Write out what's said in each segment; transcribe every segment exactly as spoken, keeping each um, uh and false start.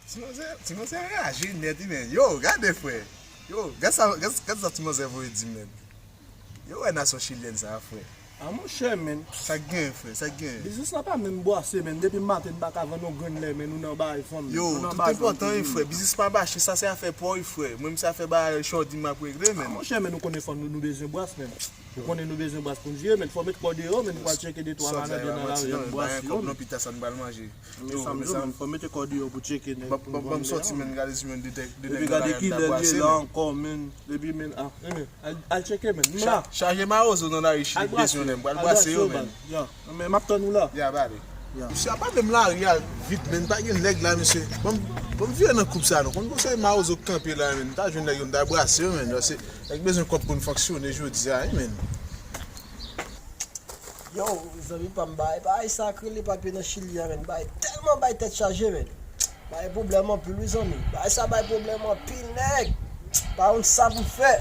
Ti manzè, ti manzè anraje nèt, wi, men. Yo, gade, frè. Yo, gad sa, gad, gad sa ti manzè voye di m, men. Yo, wè nasyon chilyèn sa, frè. A, monchè, men. Sa k gen, frè, sa k gen. Biznis la pa menm bwase, men. Depi maten, n pa ka vann yon grenn lè, men nou nan bagay fanmi. Yo, tout enpòtan, wi, frè. Biznis pa mache, sa se afè pa w, wi, frè. Mwen, se afè bagay chòdi m ap regle, men. A, monchè, men, nou konnen fanmi nou, nou bezwen bwase, men. Ou konnen nou bezwen bwase pou n viv, men. Fò mete kò deyò, men, nou pral tcheke de twa malandren nan lari, y ap bwase yo, men. Kòb nan pita, sa n pral manje. Yo, mezanmi, fò mete kò deyò pou tcheke nèg. Ban m sòti, men, gade si, men, de nèg nan lari ap bwase, men. Epi gade kilè l ye la ankò, men. Epi, men, a, men, al, al tcheke, men. M la. Chaje mawozo nan lari, Chili, bezwen lè m pral bwase yo, men. Ya, men m ap tann ou la. Ya, ba ale. Ya. Misye ap ap menm lari a vit, men pa gen nèg la, mesye. Ban m, ban m vire nan koup sa, non. Konn konsèy mawozo k kanpe la, men. M ta jwenn nèg yo, m ta bwase yo, men. Paske nèg bezwen kòb pou n fonksyone jodi a, wi, men. Yo, zanmi pa m, bay, bay sa k rele papye nan Chili a, men. Bay, tèlman bay tèt chaje, men. Bay pwoblèm anpil, wi, zanmi. Bay sa bay pwoblèm anpil, nèg. Pa konn sa pou fè.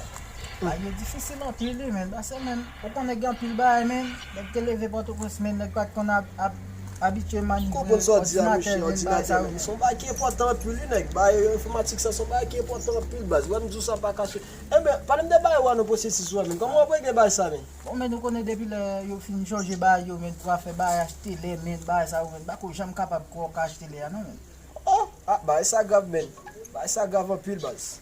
Bagay yo difisil anpil, wi, men. Paske, men, ou konnen gen anpil bagay, men. Nèg te leve Pòtoprens, men, nèg pa t konn ap, ap, abitye manivre òdinatè, men, bagay sa yo. Konprann sa w di a, monchè, òdinatè, men. Se yon bagay ki enpòtan anpil, wi, nèg. Bagay enfòmatik sa, se yon bagay ki enpòtan anpil, baz. Wè, m di w sa, m pa kache. Enben, pale m de bagay ou a non, pwosesis ou a, men. Kòman w ap regle bagay sa, men? Bon, men nou konnen depi lè yo fin chanje bagay yo, men, pou afè bagay achte lè, men, bagay sa yo, men, m pa ko janm kapab kwè w ka achte lè a, non, men. Oh, ah, bagay sa grav, men. Bagay sa grav anpil, baz.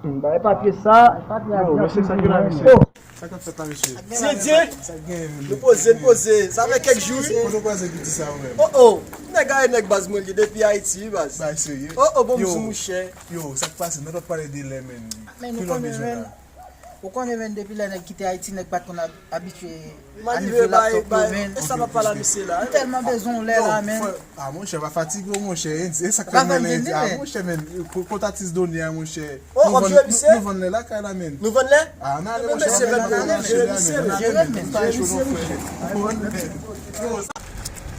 Hmm, bagay papye sa. Yo, mesye, sa k gen la, mesye? Oh. Sa k ap fèt la, mesye? Tyenn, tyenn. Sa k gen, men? Nou poze, nou poze. Sa fè kèk jou, wi. Kote w kwaze ki di sa, ou menm? Oh, oh. Nèg a e nèg baz mwen li depi Ayiti, wi, baz. Bagay serye? Oh, oh, bon, m sou mouche. Yo, sa k pase? Nou t ap pale de lè, men. Men nou konnen, men. Ou konnen, men, depi lè nèg kite Ayiti, nèg pa t konn ab-, abitye manivre laptòp yo, men. E sa m ap pale a misye la, m tèlman bezwen w lè la, men. A, monchè, pa fatige w, monchè. E sa k fè m rele di a, monchè, men. Kot atis Doni a, monchè. Oh, w ap jwe misye? Nou vann lè lakay la, men. Nou vann lè? A, n ale, monchè, men, n ale, monchè, men. Jere misye, men. Pa jere misye, monchè.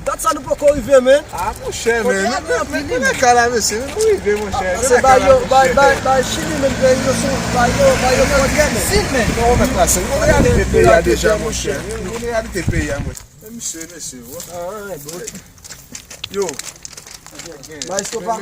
Dat sa nou poko rive, men. A, monchè, men. Kote a gen anpil, men. Kote ka la, mesye, men nou rive, monchè. Se ba yo, ba, ba, ba Chili, men, peyi yo sou, ba yo, ba yo kòdye, men. Difisil, men. Non, men, pase. Nou konnen reyalite peyi a deja, monchè. Nou konnen reyalite peyi a, monchè. Men misye, mesye, wè. A, bon. Yo. Maestro pa.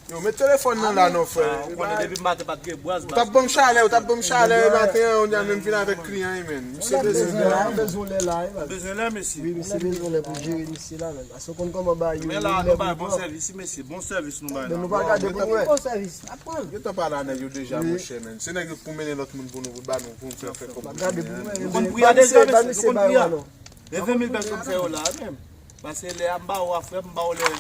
Yo, met telefòn nan la non, frè. A, ou konnen depi maten pa t gen bwaz. Ou t ap ban m chalè, ou t ap ban m chalè maten an, ou menm vin avèk kliyan, wi, men. Misye bezwen lè. Bezwen lè la, wi, men. Bezwen lè, mesye. Wi, misye bezwen lè pou jere misye la, men. Paske ou konn kòman bagay yo. Men la, nou bay bon sèvis, mesye. Bon sèvis nou bay la. Men nou pa gade pou nou wè. Bon sèvis, n ap pran. Yo t ap pale a nèg yo deja, monchè, men. Se nèg yo k pou mennen lòt moun pou nou, pou ba nou, pou nou fè, fè kòb. N ap gade pou nou wè. Nou konn pri a deja, mesye. Nou konn pri a. E ven mil pèsòn fè yo la, menm. Pase lè a m ba ou a, frè, m ba ou lè.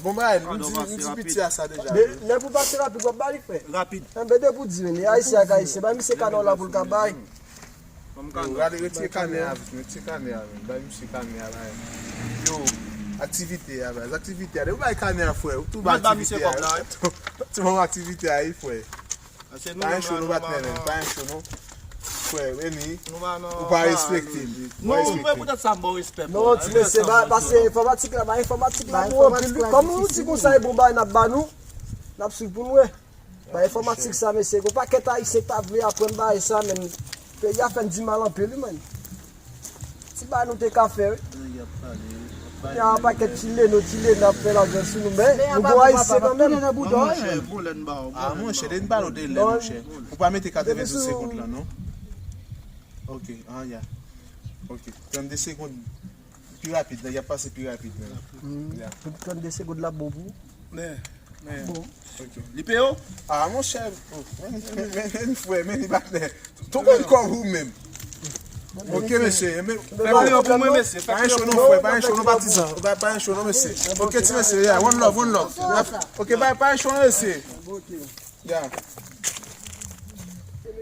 Bon, bagay, m di, m di piti a sa deja. Lè pou pase rapid, w ap ba li, frè. Rapid. Enben, depi w di, men, e ayisyen ak ayisyen, bay misye kanè w la pou l ka bay. Yo, gade, retire kanè a vit, retire kanè a, men. Bay misye kanè a, bay. Yo, aktivite a, bay, aktivite a. Depi w bay kanè a, frè, ou tou bay aktivite a. Ti bon aktivite a, wi, frè. Pa gen cho non, patnè, men. Pa gen cho non. Frè, Remy, ou pa respekte m. Non, mwen poutèt sa m ba w respè, non, ti mesye, ba, pase enfòmatik la, ba enfòmatik la bon anpil, wi. Kòman ou di konsa e bon bagay n ap ba nou? N ap swiv pou nou wè. Ba enfòmatik sa, mesye, gon pakèt ayisyen ta vle aprann bagay sa, men peyi a fè n di mal anpil, wi, men. Ti bagay nou te ka fè, wi. Nèg y ap pale, y ap pale. Kounye a, yon pakèt ti leno, ti lena ap fè lajan sou nou, men nou gon ayisyen kanmenm. Non, monchè, bon lè n ba w. A, monchè, lè n ba w de lè, monchè. Ou pa mete katrevendouz segonn lan, non? Ok, ah, ya. Ok, trannde segonn. Pi rapid, nèg y ap pase pi rapid, men. Ya. Pou trannde segonn la bon pou ou? Men, men. Bon. Ok. Li peye w? Ah, monchè, men, men, men, men, frè, men li pa klè. Tou konn kò ou menm. Ok, mesye, men, pa gen cho non, frè, pa gen cho non, patizan. Pa, pa gen cho non, mesye. Ok, ti mesye, ya, one love, one love. Ok, pa, pa gen cho non, mesye. Ya.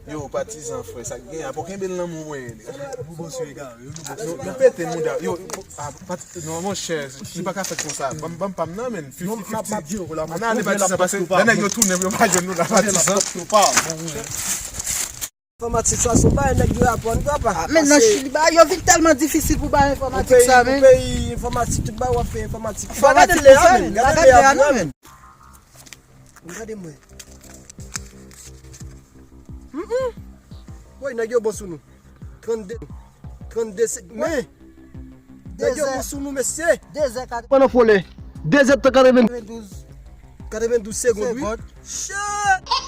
Yo, patizan, frè, sa k gen, a, pou kenbe l nan men mwen. Nou, nou pete mouda. Yo, a, pati-, non, monchè, li pa ka fèt konsa. Ban m, ban m pa m nan, men. Fifti fifti. Ann ale, patizan, pase lè nèg yo tounen, yo pa jwenn nou la, patizan. Enfòmatik sa, se yon bagay nèg dwe aprann, papa. Ah, men nan Chili, bagay yo vin tèlman difisil pou bagay enfòmatik sa, men. Yon peyi enfòmatik, tout bagay w ap fè enfòmatik. Fò gade lè a, men. Gade lè a, non, men. Gade mwen. Woy, nèg yo bon sou nou. Trannde, trannde se, men. Nèg yo bon sou nou, mesye. Pandan fole. Dezè tan katrevenn. Katrevendouz segonn, wi. Shit!